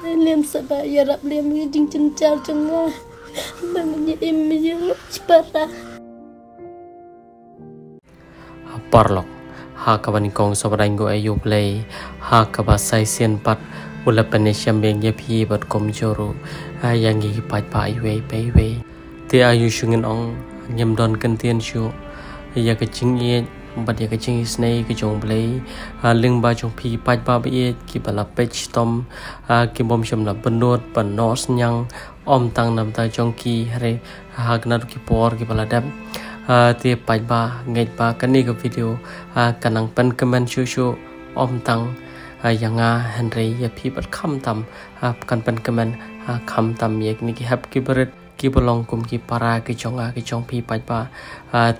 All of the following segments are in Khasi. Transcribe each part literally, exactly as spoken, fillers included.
Lem sa ba ïarap lem ïa ka jingjynjar jong nga. Ba ngan ïa im ïa shipara. Ha paralok, ha kaba nyngkong sa ba dang ïoh ïa U Blei, ha kaba sa shisien pat u la pynïashem biang ïa phi bad kumjuh ruh ïa ngi ki paidbah iwei pa iwei. Te aïu shu ngin ong, ngim don kyntien shuh ïa ka jingïeit bad ïa ka jingisynei ka jong U Blei lyngba jong phi paidbah ba ïeit kiba la peit shitom, ki bym shym la bynnud ban noh synñiang, ym tang na bynta jong ki hynrei ha kano ki por kiba la dep. Te paidbah, ngeit ba kane ka video kan nang pynkmen shuh shuh, ym tang ïa nga hynrei ïa phi bad khamtam, kan pynkmen khamtam ïa kine ki hep ki barit kiba long kum ki para ki jong nga ki jong phi paidbah.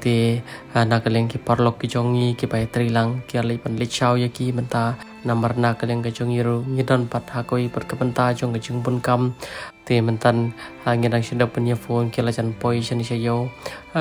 Te na ka liang ki paralok ki jong ngi kiba ïatrei lang, ki leit ban leit shaw ïa ki mynta, namar na ka liang ka jong ngi ruh ngi don pat ha kawei pat ka bynta jong ka jingbun kam. Te mynta ngi dang shu dep ban ïa phone, ki la jan poi shane sha ïew.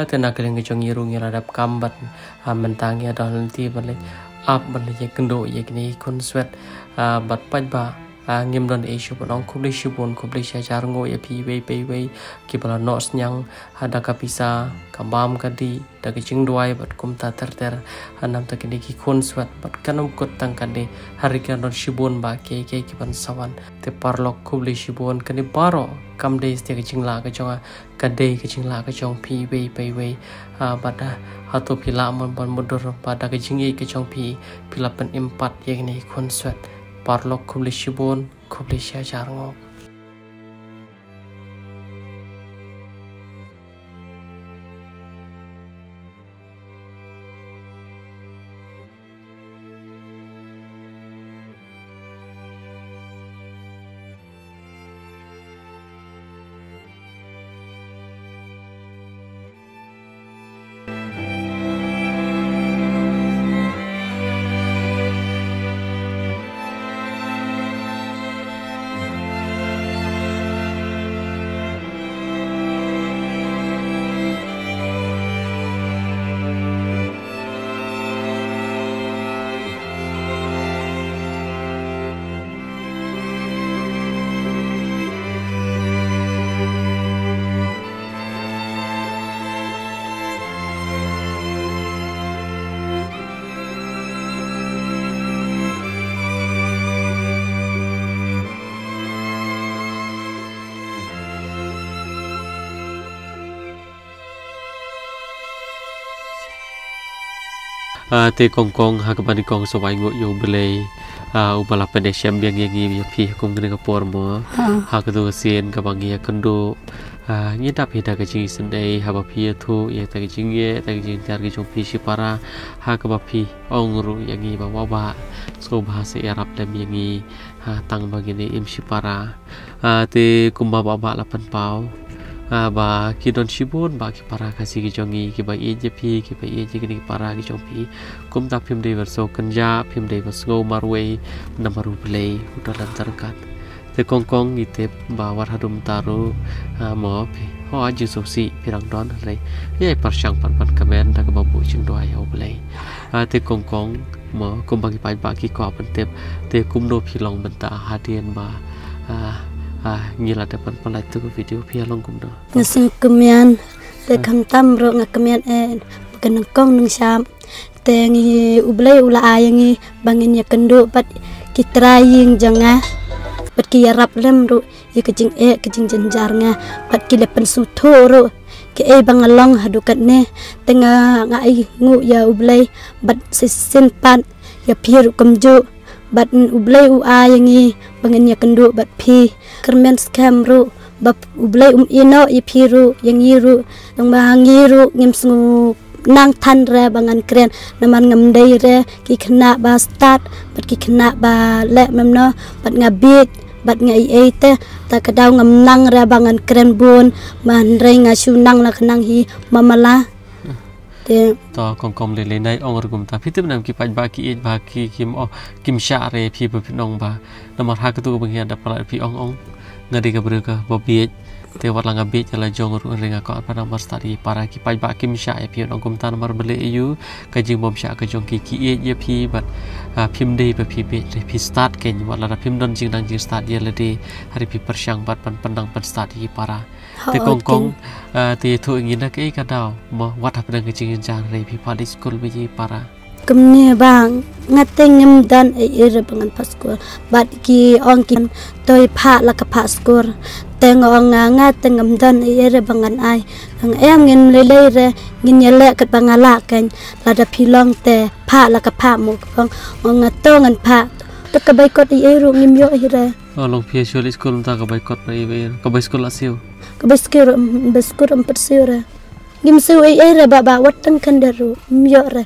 Te na ka liang ka jong ngi ruh ngi la dep kam bad mynta ngi la don lynti ban leit ap ban leit ïakynduh ïa kine ki khunswet. Bad paidbah, ngim don ei shuh ban ong, khublei shibun, khublei shihajar nguh ïa phi iwei pa iwei kiba la noh synñiang da ka pisa, ka bam ka dih, da ka jingduwai bad kumta ter ter. Namar kine ki khunswet bad kan ym kut tang kane, hynrei kan don shibun bah kiei kiei kiban sa wan. Te paralok, khublei shibun. Kane baroh kam dei satia ka jinglah ka jong nga, ka dei ka jinglah ka jong phi iwei pa iwei. Bad hato phi lah mo ban mutdur ba da ka jingïeit ka jong phi, phi la pynim pat ïa kine ki khunswet. Paralok, khublei shibun, khublei shihajar nguh. Te kong kong, ha kaba nyngkong sa wai nguh ïa U Blei uba la pynïashem biang ïa ngi ïa phi ha kum kane ka por mo. Ha kato ka sien kaba ngi ïakynduh, ngi dap hi da ka jingisynei haba phi ïathuh ïa kata ka jingeh, kata ka jingjynjar ka jong phi shipara, ha kaba phi ong ruh ïa ngi ba wah bah, sngewbha sa ïarap lem ïa ngi, tang ba ngin ïa im shipara. Te kumba bah bah la pynpaw ba ki don shibun bah ki para Khasi ki jong ngi kiba ïeit ïa phi, kiba ïeit ïa kine ki para ki jong phi. Kumta phim dei ban sngewkynjah, phim dei ban sngew marwei, namar U Blei u don lem ryngkat. Te kong kong, ngi tip ba wat haduh mynta ruh mo phi, ho, jingsngewsih phi dang don, hynrei ïai pyrshang pat ban kmen da kaba buh jingduwai ha U Blei. Te kong kong, mo, kumba ki paidbah ki kwah ban tip, te kumno phi long mynta hadien ba ngi la dep ban pynlait ïa ka video, phi long kumno? Nga sngewkmen, te khamtam ruh nga kmen eh ba ka nyngkong nyngshap te ngi, U Blei u la ai ïa ngi ba ngin ïakynduh bad ki trai ïing jong nga bad ki ïarap lem ruh ïa ka jingeh ka jingjynjar nga bad ki la pynsngewthuh ruh kaei ba nga long haduh katne. Te nga, nga ai nguh ïa U Blei bad shisien pat ïa phi ruh kumjuh, bad U Blei u ai ïa ngi ba ngin ïakynduh bad phi. Kyrmen skhem ruh ba U Blei um ïehnoh ïa phi ruh ïa ngi ruh, tang ba ngi ruh ngim sngew nang than re ba ngan kren, namar ngam dei re ki khynnah ba stad bad ki khynnah ba leh mem noh, bad nga bieit bad nga ei ei te, ta ka daw ngam nang re ba ngan kren bun, ma hynrei nga shu nang la ka nang hi ma mala. Te to kong kong, lei lei nai ong ruh kumta. Phi tip nam ki paidbah ki ïeit ba ki kim, oh, kim shah re phi ba phin ong ba, namar ha kato kaba ngi ïa da palat phi ong ong nga dei ka briew kaba bieit, Te wat la nga bieit ïa la jong ruh, hynrei nga kwah ban pynstad ïa ki para. Ki paidbah kim shah ïa phi, ngan ong kumta, namar balei ïa u, ka jingbymshah ka jong ki, ki ïeit ïa phi bad, ah, phim dei ba phi bieit, hynrei phi stad keiñ, wat lada phim don jingnang jingstad ïa lade, hynrei phi pyrshang bad ban pynnang pynstad ïa ki para. Te kong kong, ah, te ïathuh ïa ngi na kaei ka daw, mo, wat hapdeng ka jingjynjar hynrei phi phah leit skul bad ïa ki para. Kumne ba nga te ngam don ei ei re ba ngan phah skul. Bad ki ong ki, to ïa phah la ka phah skul. Te nga ong nga, nga te ngam don ei ei re ba ngan ai. Nga ong em, ngin lei lei re, ngin ïaleh katba nga lah keiñ. Lada phi long te phah la ka phah, mo, kong. Ong nga to ngan phah. Te ka bai kot ei ei ruh ngim ïoh ei re. Oh, long phi shu leit skul mynta ka bai kot ba ei ei re. Ka bai skul la siew. Ka bai skul, mm, bai skul ym pat siew re. Ngim siew ei ei re Bah Bah, wat tang khyndiat ruh ym ïoh re.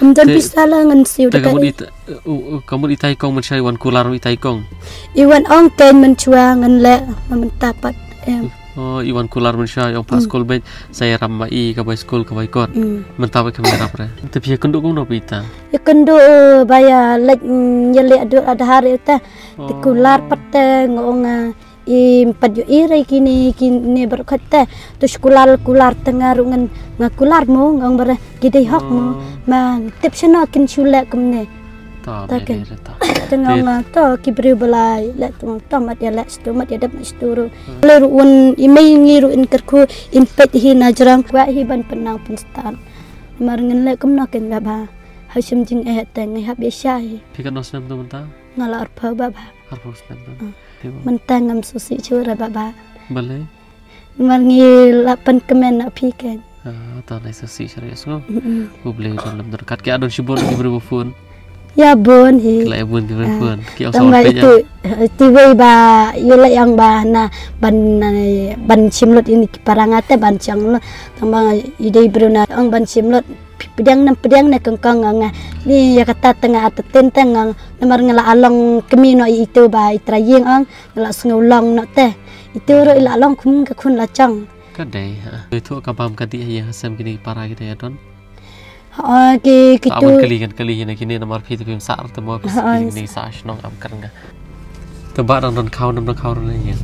Ym don pisa la ngan siew da ka mut. Ita, u, u, ka mut itai kong mynshwa i wan kular itai kong. I wan ong keiñ mynshwa ngan leh, ma mynta pat em. Oh, i wan kular mynshwa, i ong phah skul bad sa ïarap ma i ka bai skul ka bai kot. Mynta ba kham ïarap re. Te phi ïakynduh kumno ba ita? Ïakynduh, eh, ba ïa leit, mm, ïa leh adur adhar ita. Te kular pat te nga ong, ah, Im pat ïohi re kine, kine baroh kata. To shu kular, kular te nga ruh ngan, nga kular mo, nga ong ba re ki dei hok mo. Ma tip shano kin shu leh kumne. Ta kin. Te nga ong to ki briew ba la leh to, to mat ïa leh shatu, mat ïa dep shatu ruh. Le ruh un i mei ngi ruh in kyrkhu, in peit hi na jrong, kwah hi ban pynnang pynstad. Mar ngin leh kumno kin Bah Bah. Ha shim jingeh te ngi hap ïa shah hi. Phi katno snem to mynta? Nga la arphew Bah Bah. Arphew snem to. Mynta ngam sngewsih shuh re Bah Bah. Balei? Namar ngi la pynkmen na phi keiñ. Ah, to nai sngewsih shuh re, sngew. U Blei u don lem don kat, ki ïa don shibun ki briew ba phone. Ïa bun hi. Ki la ïa bun ki briew phone. Ki ong sa wan peit ïa. Ti wei ba ïa la ïa ong ba na ban, eh, ban shim lut ïa ki para nga te ban shang lut. Tang ba i dei briew na ong ban shim lut. Pdiang ne pdiang ne kong kong nga. Ni ïa kata te nga, ata ten te nga. Namar nga la long kmie noh ïa itu ba i trai ïing ong. Nga la sngew long noh te. Itu ruh i la long kum ka khun la chong. Ka dei ha. Itu ka bam ka dih ïa ha sem kine ki para ki dei don. Ha ki kitu. Awan kali kan kali hi na kine namar phi te phim sah te mo phi kine sah shnong am kren nga. Te ba dang don khaw nam dang khaw ne ïa.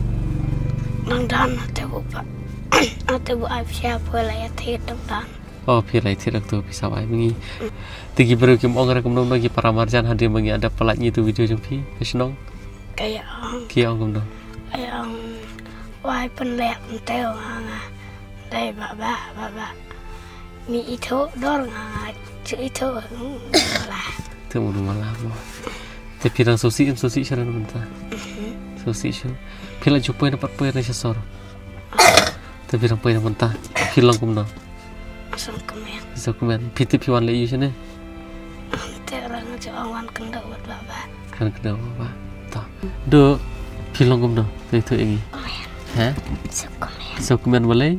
Dang don te bu ba. Te bu ai pisa poi la ïa te dang don. Oh, phi rai thied rak tu phi sa bai ma ngi. Te ki briew kim ong ra kumno kumno ki para marjan hadien ba ngi ïa dep pyllait ngi tu video jong phi ha shnong. Ka ïa ong. Ki ong kumno. Ka ïa ong wai pynlek mynta nga nga. Dei Bah Bah, Bah Bah. Mi ithuh dor nga nga. Chu ithuh. Mala. Te munu mala mo. Te phi dang sngewsih, sngewsih sha re mynta. Sngewsih shu. Phi la ju poi na pat poi na sha sor. Te phi dang poi na mynta. Phi long kumno. Sngewkmen. Sngewkmen. Phi tip phi wan leh ïa u shane? Te orang ju ong wan kynduh bad Bah Bah. Wan kynduh bad Bah Bah. To. Duh phi long kumno? Te to ïa ngi. Kmen. Ha? Sngewkmen. Sngewkmen balei?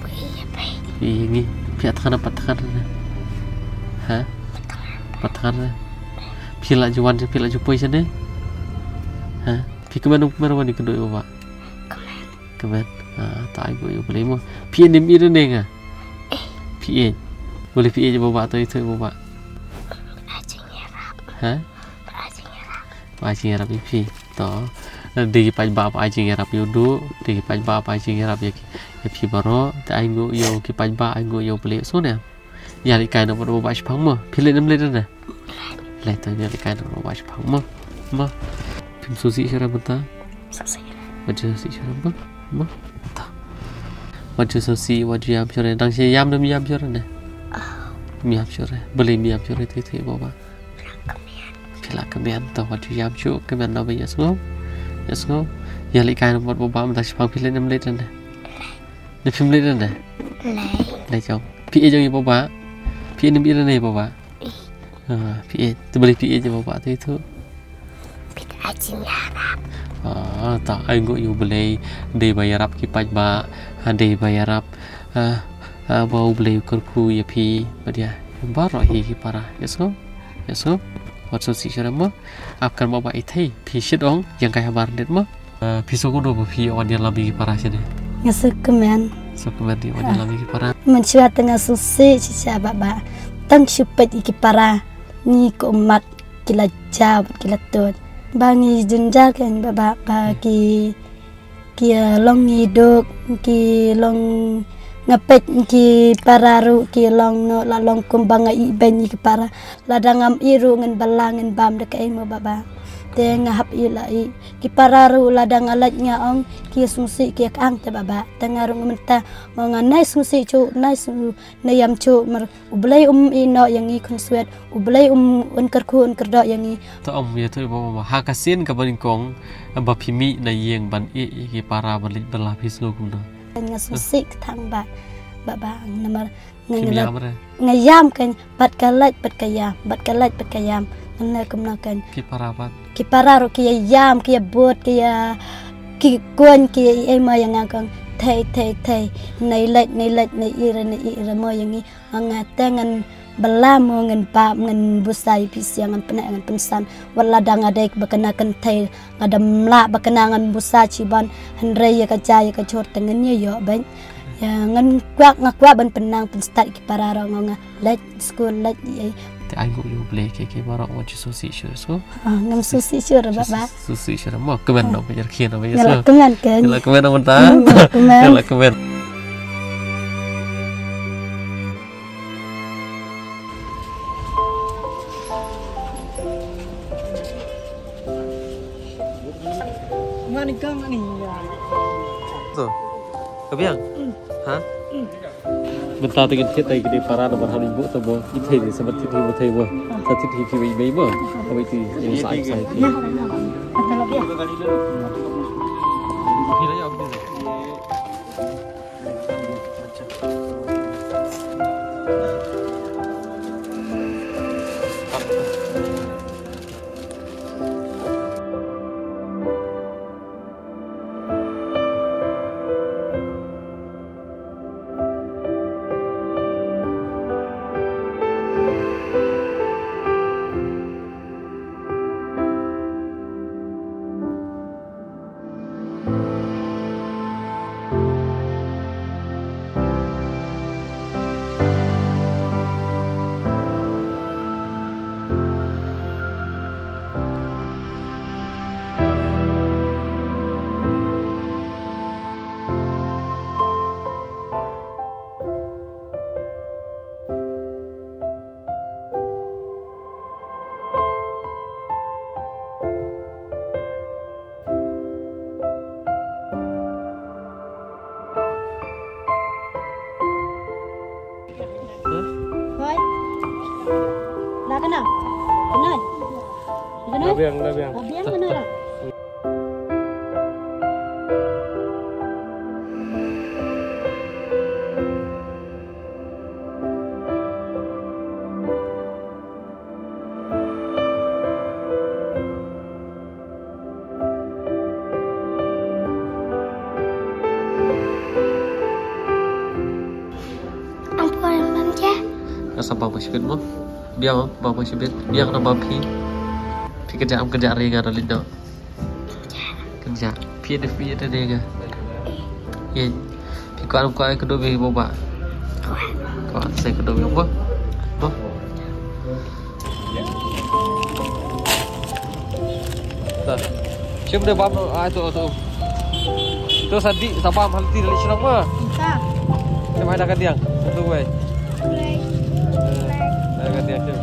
Bad phi ïa phi. Ïa ngi. Phi ïa thngan pat thngan ne? Ha? Pat thngan. Pat thngan ne? Phi la ju wan phi la ju poi shane? Ha? Phi kmen kmen wan ïa kynduh ïa Bah Bah. Kmen. Kmen. Ah, ta ai buh ïa u Blei mo. Phi ïeit ne ym ïeit ne nga? Phi ïeit. Balei phi ïeit ïa Bah Bah, to ïathuh ïa Bah Bah. Ha? Bah ai jingïarap ïa phi. To. Dei ki paidbah ba ai jingïarap ïa u Duh, dei ki paidbah ba ai jingïarap ïa ki, ïa phi baroh. Te ai nguh ïa u, ki paidbah ai nguh ïa u Blei, sngew ne? Ïa leit kai noh bad u Bah Bah shaphang mo. Phi leit ne ym leit ne? Leit to ïa leit kai noh bad u Bah Bah shaphang mo. Mo. Phim sngewsih shuh re mynta? Sngewsih. Wat ju sngewsih shuh re mo. Mo. To. Wat ju sngewsih, wat ju ïam shuh re. Dang shu ïam ne ym ïam shuh re ne? Ym ïam shuh re. Balei ym ïam shuh re, to ïathuh ïa Bah Bah. Phi la kmen to wat ju ïam shuh, kmen noh ba ïa sngew. Ïa sngew. Ïa leit kai noh bad Bah Bah mynta shaphang, phi leit ne ym leit re ne? Ne phim leit re ne? Leit. Leit jong. Phi ïeit jong ïa Bah Bah? Phi ïeit ne ym ïeit re ne ïa Bah Bah? Ah, phi ïeit. Te balei phi ïeit ïa Bah Bah te ïathuh? Phi ai jingïarap. Ah, ta ai nguh ïa u Blei, dei ba ïarap ki paidbah, ha dei ba ïarap, ah, ah, ba u Blei u kyrkhu ïa phi, bad ïa baroh hi ki para. Ïa sngew? Ïa sngew? Wat sngewsih shuh re mo. Ap kan Bah Bah ïa thei, phi shit ong, ïa kai habar net mo. Ah, phi sngewkmen ba phi wan ïalam ïa ki para shane? Nga sngewkmen. Sngewkmen ïa wan ïalam ïa ki para. Mynshuwa te nga sngewsih shisha Bah Bah. Tang shu peit ïa ki para. Ngi kum mat ki la jaw bad ki la tuid. Ba ngi jynjar keiñ Bah Bah, ba ki Ki long ngi duk, ki long nga peit ki para ruh, ki long noh la long kumba nga ïeh beiñ ïa ki para. Lada ngam ïeh ruh ngan bylla ngan bam da kaei mo Baba. Te nga hap ïeh la ïeh. Ki para ruh lada nga leit nga ong ki sngewsih ki ïa kang te Baba. Te nga ruh nga mynta mo nga nai sngewsih shuh, nai sngewsih nai ïam shuh mar U Blei um ïeh noh ïa ngi khun swet. U Blei um un kyrkhu un kyrdoh ïa ngi. To ym ïathuh Baba, ha ka sien kaba nyngkong ba phi mih na ïing ban ïeh ïa ki para ban leit bylla phi sngew kumno? Nga sngewsih kthang Baba, Baba namar nga Phim ïam re? Nga ïam kan, bad ka leit bad ka ïam, bad ka leit bad ka ïam. Ngan leh kumno kan? Ki para pat? Ki para ruh ki ïa ïam, ki ïa bud, ki ïa, ki kuiñ, ki ïa ei ei mo ïa nga kan. Thei thei thei. Nai leit nai leit nai ïeh re nai ïeh re mo ïa ngi. Nga nga te ngan bylla mo ngan bam ngan busa ïa phi sha ngan pyneh ngan pynsan. Wat lada nga dei ba kane kynthei nga dam lah ba kane ngan busa shibun. Hynrei ïa ka jia ïa ka jhur te ngan ïa ïoh beiñ. Ïa ngan kwah nga kwah ban pynnang pynstad ïa ki para ruh nga nga leit skul leit ïa. Te ai nguh ïa U Blei ki ki baroh wat ju sngewsih shuh so. Ah, ngam sngewsih shuh re Baba. Sngewsih shuh re mo kmen no ba ïa rkhie no ba ïa so. Nga la kmen kan. Nga la kmen no mynta. Nga la kmen. Mani kang ani ya. To. Ka biang? Ha? Mynta te kin thied tai ki dei para da barham ibu to bo. I thei ni sabat thied ki bo thei bo. Sa thied ki ki bai bai bo. Ka bai ti yang sa ai sa ai. Hoi. La kana? Kana? Kana? Labiang, labiang. Labiang kana? Ang po yang bam je. Nga sa bam ka shibit mo. Biang bam ka shibit. Biang na bam phi. Phi ka jam ka jam ri nga da lin do. Kan ja. Phi de phi de de ga. Ye. Phi ko an ko ai ko do be bo ba. Ko an sai ko do be bo. Bo. Ta. Shem de bam ai to to. To sa di sa bam hal ti le shnong ma. Sa. Shem ai da ka diang. To wei. Wei. Da ka diang shem.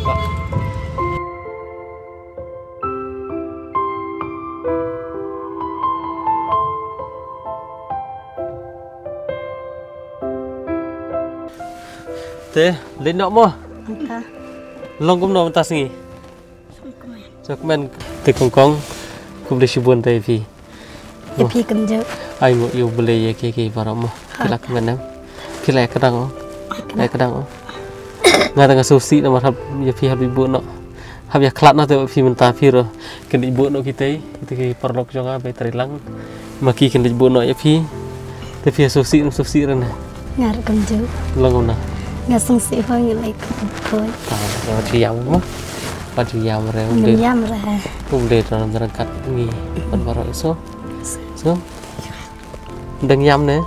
Sa. Te, leit noh mo. Aka. Long kumno mynta sngi? Sngewkmen. Sngewkmen te kong kong. Khublei shibun te phi. Ïa phi kumjuh. Ai mo ïa U Blei ïa ki ki baroh mo. Phi la kmen em. Phi la ïa kdang o. Ïa kdang o. Nga dang sngewsih namar hap ïa phi hap ïa buh noh. Hap ïa khlad noh te phi mynta phi ruh. Kin ïa buh noh kitei. Kita ki paralok jong nga ba trei lang. Ma ki kin ïa buh noh ïa phi. Te phi sngewsih sngewsih re ne. Nga ruh kumjuh. Long kumno? Nga sngewsih ho ngi leit kumjuh. Nga ju ïam mo. Nga ju ïam re. Nga ïam re. Um de tang ryngkat ngi. Ban baroh so. So. Dang ïam ne?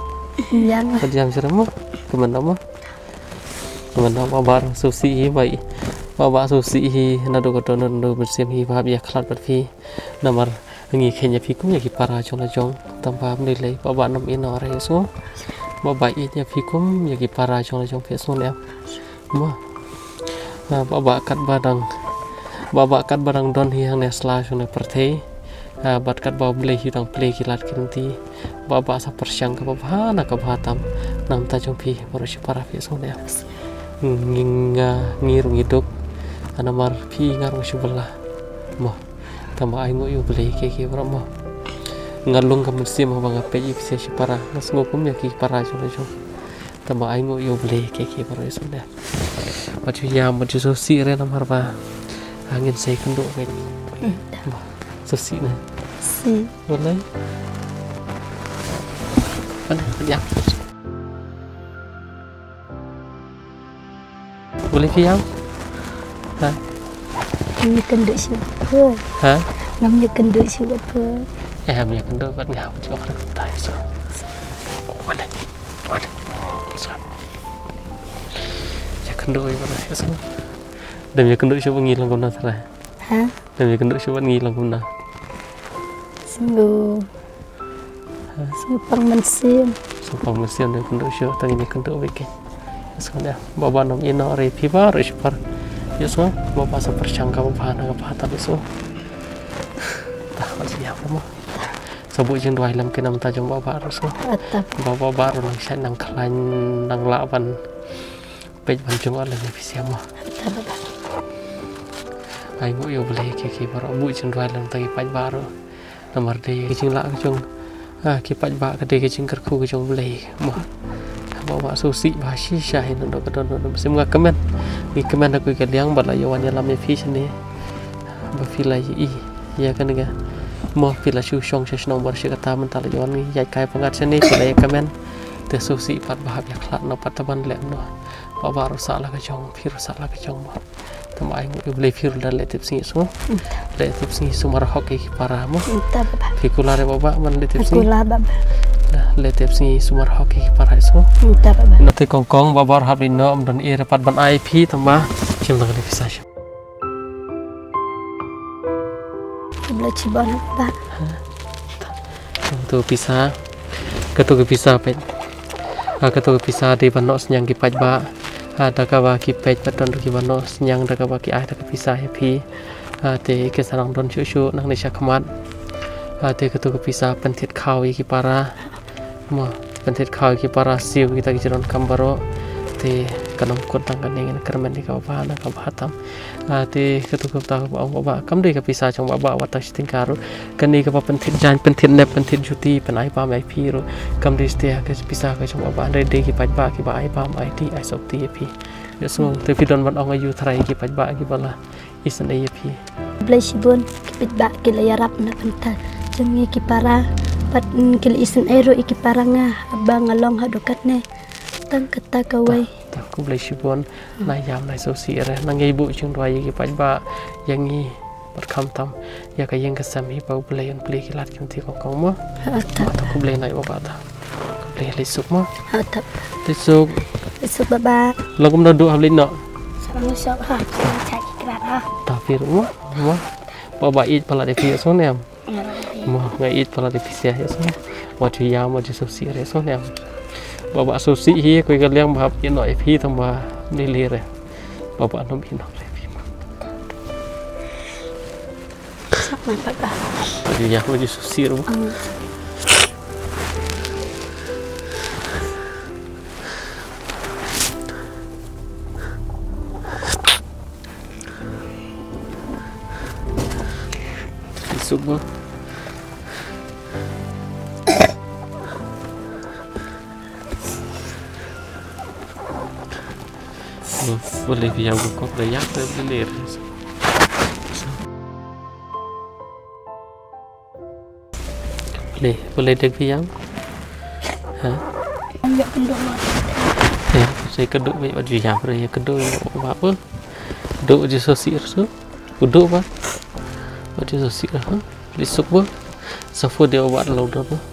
Ïam. Ka ïam shuh mo. Ka mano mo. Ka mano mo ba sngewsih hi bai. Ba ba sngewsih hi naduh ka don naduh mynsiem hi ba hap ïa khlad bad phi. Namar Ngi kheiñ ïa phi kum ïa ki para jong la jong. Tang ba mlei lei, Baba nym ïehnoh re sngew. Baba ïeit ïa phi kum ïa ki para jong la jong phi sngew ne em. Mo. Ah, Baba katba dang, Baba katba dang don hi hangne sla jong ne pyrthei. Ah, bad katba U Blei hi dang plie ki lad ki lynti. Baba sa pyrshang kaba bha na kaba tam na ka bynta jong phi baroh shi para phi sngew ne em. Ngi nga ngi ruh ngi duk. Ah, namar phi nga ruh shu bylla. Mo. Tang ba ai nguh ïa U Blei ïa ki baroh mo. Nga lung ka mynsiem haba nga peit ïa ki shi para, nga sngew kum ïa ki para jong la jong. Tang ba ai nguh ïa U Blei ïa ki baroh ïa sngewdei. Wat ju ïam, wat ju sngewsih re namar ba ngin sa ïakynduh beit. Sngewsih ne? Sngewsih. Wat lei. Wat lei, wat ïam. Wat lei phi ïam? Ha? Ngam ïakynduh shuh wat phi. Ha? Ngam ïakynduh shuh wat phi. Eh, ngam ïakynduh bad nga, wat ju ïa kata. Wat lei. Wat lei. Ïakynduh ïa kata. Dem ïakynduh shuh ba ngi long kumno trai. Ha? Dem ïakynduh shuh bad ngi long kumno. Sngew. Ha? Sngewpang mynsiem. Sngewpang mynsiem, dem ïakynduh shuh, tang ngin ïakynduh beit kein. Ïa sngew ne em. Baba nym ïehnoh re phi baroh shi para. Ïa sngew, Baba sa pyrshang kaba bha na kaba tam ïa sngew. Tah, wat ju ïam mo. Sa buh jingduwai lem kein na ka bynta jong Baba ruh sngew. Ata. Baba baroh nang shait nang khlaiñ nang lah ban peit ban jngoh lem ïa phi sha mo. Ata baba. Ai nguh ïa U Blei ïa ki baroh, buh jingduwai lem tang ïa ki paidbah ruh. Namar dei ka jinglah ka jong, ah, ki paidbah ka dei ka jingkyrkhu ka jong U Blei mo. Baba sngewsih ba shisha hi naduh ka don naduh ka mynsiem, nga kmen. Ngi kmen ha kawei ka liang ba la ïa wan ïalam ïa phi shane. Ba phi la ïohi ïa kane ka mo, phi la shu shong sha shnong baroh shi katta, mynta la ïa wan ngi ïaid kai pyngngad shane, phi la ïa kmen. Te sngewsih pat ba hap ïa khlad noh pat, te ban leh noh. Baba ruh sah la ka jong, phi ruh sah la ka jong mo. Te ma ai nguh ïa U Blei, phi ruh leh tipsngi sngew. Leh tipsngi sumar hok ïa ki para mo. Phi kular ïa baba ban leh tipsngi. Kular baba. Leh tipsngi sumar hok ïa ki para sngew. Te kong kong baba ruh hap leit noh, ym don ei re pat ban ai phi, te ma shim tang ka pisa shim. Khublei shibun baba. Kato ka pisa, kato ka pisa peit. Ah, kato ka pisa dei ban noh synñiang ki paidbah. Ah, da kaba ki peit pat don ruh kiba noh synñiang da kaba ki ai da ka pisa ïa phi. Ah, te kin sa nang don shuh shuh nangne sha khmat. Ah, te kato ka pisa pynthied khaw ïa ki para. Mo, pynthied khaw ïa ki para, siew kita ki jingdonkam baroh. Te kan ym kut tang kane, ngin kyrmen ïa kaba bha na kaba bha tam. Ah, te kato kata kaba ong baba, kam dei ka pisa jong baba wat tang shi tyngka ruh. Kane kaba pynthied jaiñ, pynthied nep, pynthied juti, pynai bam ïa phi ruh, kam dei satia ka pisa ka jong baba, hynrei dei ki paidbah kiba ai bam, ai dih, ai sopti ïa phi. Ïa sngew, te phi don ban ong aïu tharai ïa ki paidbah kiba la isynei ïa phi. Khublei shibun, ki paidbah ki la ïarap na ka bynta jong ngi ki para, bad, mm, ki la isynei ruh ïa ki para nga, haba nga long haduh katne. Tang kata kawei. Tah, tah, khublei shibun, na ïam na sngewsih re, nang ïai buh jingduwai ïa ki paidbah, ïa ngi, bad khamtam ïa ka ïing ka sem hi ba U Blei un plie ki lad ki lynti kong kong mo. Ha, tah. Tah, khublei na ïa baba tah. Khublei, leit suk mo. Ha, tah. Leit suk. Leit suk baba. Long kumno, duh hap leit noh? Sa long suk ha. Sa long suk ki krat ha. Tah phi ruh mo, mo. Baba ïeit palat ïa phi ïa sngew ne em. Mo, nga ïeit palat ïa phi sha ïa sngew. Wat ju ïam, wat ju sngewsih re ïa sngew ne em. Baba sngewsih hi, kawei ka liang ba hap ïehnoh ïa phi tang ba ym lei lei re. Baba nym ïehnoh re phi mo. Sa ma baba. Wat ju ïam, wat ju sngewsih re mo. Suk mo. Mo, boleh phi ïam ko kop da ïap da ler. Boleh, boleh dek phi ïam? Ha? Ïa kynduh mo. Eh, sa kynduh beit, wat ju ïam re, ïa kynduh ïa baba. Kynduh, wat ju sngewsih re. Kynduh bad. Wat ju sngewsih re. Leit suk bad. Sa pud ïa baba da long dor bad.